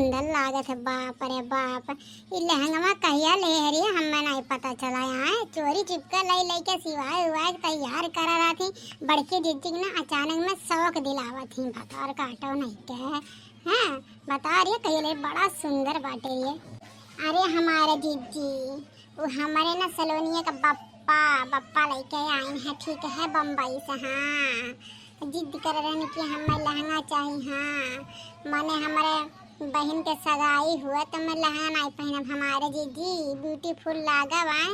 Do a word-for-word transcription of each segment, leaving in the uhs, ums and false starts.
सुंदर लागत है, बाप रे बाप। ई लहंगवा कहिया ले हरी, हमें नहीं पता चला। यहाँ चोरी चुपका लाई लाई के सिवाय उवाय तैयार करा रहा थी। बड़की जिज्जी के ना अचानक में शौक दिलावत ही, भतार काटो नहीं के। हाँ, बता रही है, कहिए ले बड़ा सुंदर बाटे ये। अरे हमारे जिज्जी, वो हमारे ना सलोनिया का बप्पा, बप्पा लेके आइन है, ठीक है, बम्बई से। हाँ, जिद कर रहन कि हमें लहंगा चाही। हाँ, माने हमारे बहिन के सगाई हुआ तो मैं लहंगा नहीं पहनब। हमारे जिज्जी beautiful लागब आए,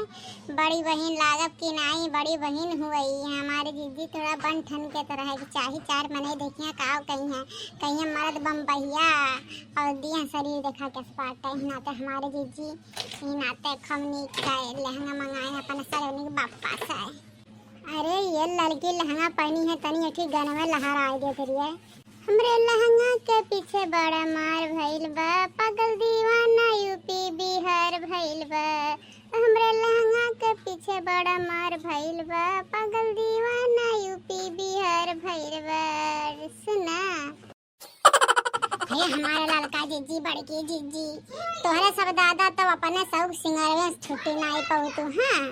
बड़ी बहिन लागब कि नहीं, बड़ी बहिन हुई हमारे जिज्जी, थोड़ा बन ठन के तो रहे के चाही। चार मने देखिया का कही है, कहीं मर्द बम्बैया और दिया शरीर देखा के स्पाट है, ना तो हमारे जिज्जी ई नाते खमनी के लहंगा मंगाए अपन सलोनी के बापा से। अरे ये लड़की लहंगा पहनी है, तनी एक ही गाना में लहराए दे फिर ये। हमरे लहंगा के पीछे बड़ा मार भइल बा, पागल दीवाना यूपी बिहार भइल बा। हमरे लहंगा के पीछे बड़ा मार भइल बा, पागल दीवाना यूपी बिहार भइल बा। सुना। हे हमारे ललका जिज्जी, बड़की जिज्जी, तोहरे सब दादा तो अपने शौक सिंगार में छुट्टी नाई पाऊ तू। हाँ,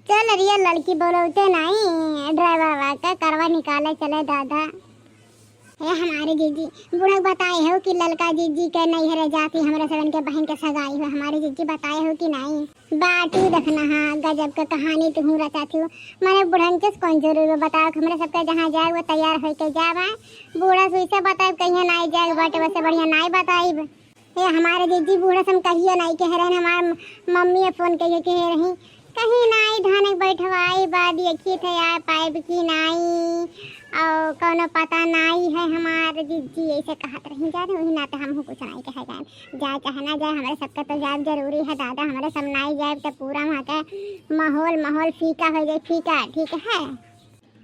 चल रिया लड़की बोलौते नाई, ड्राइवर के करवा निकाले चले दादा। हे हमारे जिज्जी, बूढ़ा बताए हो कि ललका जिज्जी के नैहरे जाती, हमरे सबन के बहन के सगाई हो, हमारे जिज्जी बताए हो कि नाई? बाटी देखना, हाँ, गजब के कहानी तुहूँ रचाती हो। माने बुढ़न के कौन जरूरी बा बताओ कि हमरे सबके जहाँ जाए वो तैयार होके जाब। बूढ़ा सुई से बताइब, कहिए नाई जाए बाटे, वैसे बढ़िया नाई बताइब। ए, हमारे जिज्जी बूढ़ा से हम कहिए नाई कह रहे हैं, हमारे म-, मम्मी फोन कहिए कह रही, कहीं नाई धान बैठवाई बा, देखी थे आ पाइब की नाई, और कौनो पता नाई है हमारे जिज्जी, ऐसे कहत रही जाने, वही नाते हमहू कुछ नाई कहे जाए। जाए चाहे ना जाए, हमरे सबके तो जाए जरूरी है दादा, हमरे सब नाई जाए तो पूरा वहाँ के माहौल, माहौल फीका हो जाए, फीका, ठीक है।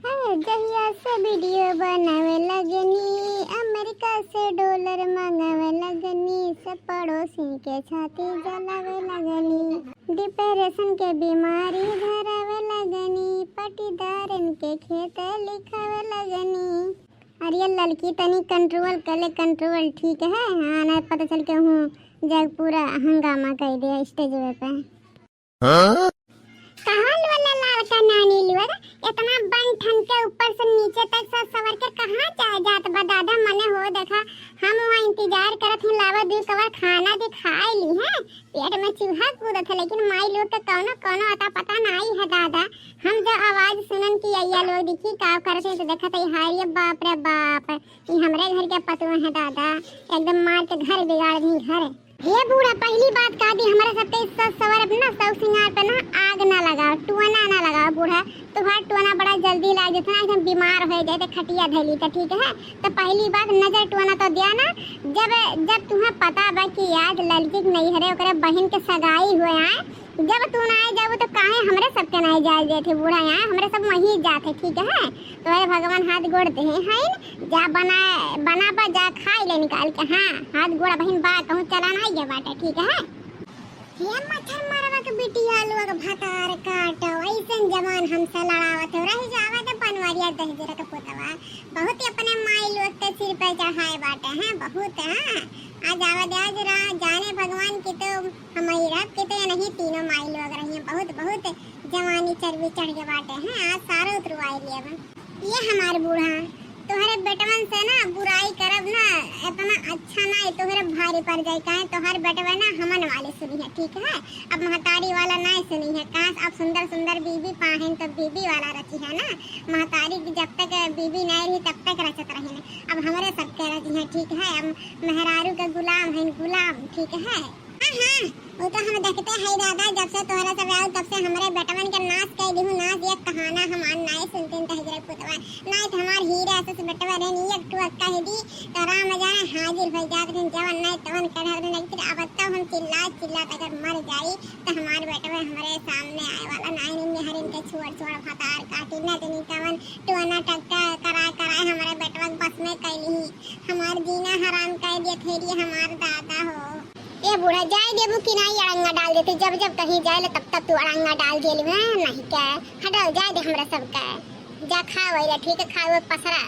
हाँ, जहिया से वीडियो बनावे लगनी, अमेरिका से डॉलर मंगावे लगनी, सब पड़ोसी के छाती जलावे लगनी, डिप्रेशन के बीमारी धरावे लगनी, पटीदारन के खेत लिखावे लगनी। अरे ललकी तनी कंट्रोल कर ले, कंट्रोल, ठीक है? हाँ, ना पता चल के हूँ जग पूरा हंगामा कर दे स्टेजवे पे। हाँ? कहाँ वाला लड़का नानी लोग इतना बन ठन के ऊपर से नीचे तक सज सवर के कहाँ जा, जात बा दादा? मने हो देखा, हम वहाँ इंतजार करत ही, लावा दू कवर खाना भी खाए ली है, पेट में चूहा कूदत है, लेकिन माई लोग के कौनो कौनो अता पता नाई है दादा। हम जब आवाज सुनन कि अइया लोग दिखी का करत है तो देखत है, हाय रे बाप रे बाप, ई हमरे घर के पतोह है दादा, एकदम मार के घर बिगाड़ दी घर। हे बूढ़ा, पहली बात कह दी, हमारे सबके सज सवर अपना शौक सिंगार पे ना आग ना लगाओ, टुअना ना लगाओ बूढ़ा। तोहार टुअना बड़ा जल्दी लाग जाता ना, एकदम बीमार हो जाए तो खटिया धैली तो ठीक है। तो पहली बात नजर टुअना तो दिया ना, जब, जब तुम्हें पता बा कि आज लड़की के नैहरे ओकरे बहन के सगाई हुए आए, जब तू ना आए जाबू तो काहे हमरे सबके ना जाए देते बूढ़ा, यहाँ हमरे सब वहीं जाते, ठीक है। तोहरे भगवान हाथ गोड़ दे हैं, जा बना, बना बा, जा खाई ले निकाल के। हाँ, हाथ गोड़ बहिन बा, कहूँ चला ना ये बाटे, ठीक है। ये मच्छर मरवा के बिटिया लोग भतार काटो, ऐसन जवान हमसे लड़ावत हो, रह जावा दे बनवरिया दहिजरा के पुतवा। बहुत ही अपने माई लोग के सिर पे चढ़ाए बाटे हैं, बहुत। हाँ, आज आवा दे, आज रा-, जाने भगवान की तो हम ही रब की तो ये नहीं तीनों माई लोग रही हैं, बहुत, बहुत जवानी चर्बी चढ़ के बाटे हैं, आज सारा उतरवाई लिया बा। ये हमार बूढ़ा, तोहरे बेटवन से ना बुराई करब ना, इतना अच्छा ना है, तोहरे भारी पड़ जाए, काहे तोहर बेटवा ना हमन वाले सुनी है, ठीक है? अब महतारी वाला ना सुनी है, काश अब सुंदर सुंदर बीबी पाहिन तो बीबी वाला रची है ना, महतारी की जब तक बीबी नहीं रही तब तक रचत रही है, अब हमरे सबके रची है, ठीक है? अब मेहरारू के गुलाम है, गुलाम, ठीक है? हाँ, हाँ, वो तो हम देखते हैं दादा, जब से तोहरा सब आऊ, तब से हमरे बेटवन के नाश कर दिहू, नाश। एक कहाना हमार नाई सुनतीन तहजरे पुतवा, नाई तो हमार हीरा सस बेटवा रहन, एक ठुआ कह दी तो राम जाने हाजिर हो जात रहन, जवन नाई तवन कर रहन, लेकिन अब तो हम चिल्ला चिल्ला अगर मर जाई तो हमार बेटवा हमरे सामने आए वाला नाई, नहीं मेहरिन के छोड़ छोड़ भतार काटी, न जनी कवन टोना टक्का करा करा हमरे बेटवा के बस में कैली, हमार जीना हराम कर दिया थेरी हमार दादा हो। ए बूढ़ा, जाए देबू कि नाई अड़ंगा डाल देते, जब जब कहीं जाए ले तब तब तू अड़ंगा डाल देलू है, नहीं के? हटाओ, जाए दे हमरा सब के, जा खा वही रे, ठीक है, खा वो पसरा।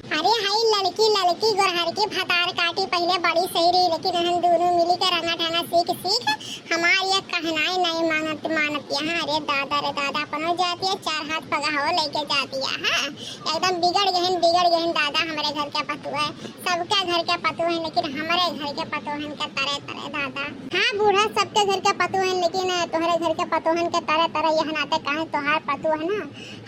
अरे हाय लड़की, लड़की गोरहर के भतार काटी पहिले बड़ी सही रही, लेकिन हम दोनों मिली के रंगा ढंगा सीख सीख हमार ये कहनाई नहीं मानत, मानत यहाँ। अरे दादा रे दादा, अपनो जाती है, चार हाथ पगहा लेके जाती है। हाँ, एकदम बिगड़ गहन, बिगड़ गहन दादा, हमरे घर के पतोह है, सबके घर के पतोह है, लेकिन हमरे घर के पतोहन के तरे तरे दादा। हाँ बूढ़ा, सबके घर के पतोह है, लेकिन तोहरे घर के पतोहन के तरे तरे। यह नाते काहे तोहार पतोह है ना,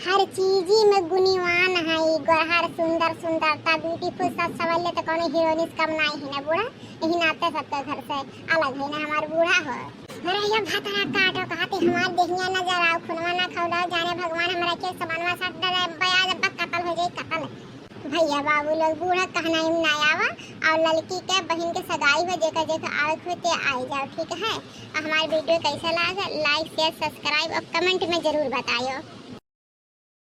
हर चीजी में गुणवान है, गोरहर सुंदर, सुंदरता beautiful, सज सवरले तो कोनो हीरोइन से कम नहीं है ना बूढ़ा। यही नाते सबके घर से अलग है ना हमार बूढ़ा हो। अरे ये भतरा काटो, कहती हमार देहिया नजर आओ, खुनवा ना खौलाओ, जाने भगवान हमरा के समनवा साथ डरे, बयाज बक कतल हो जाई, कतल। भैया बाबू लोग, बूढ़ा कहना ही ना आवा, और लड़की के बहन के सगाई हो, जेकर जेकर आवे के होते आई जाओ, ठीक है। और हमार video कैसा लागे, like, share, subscribe और comment में जरूर बतायो।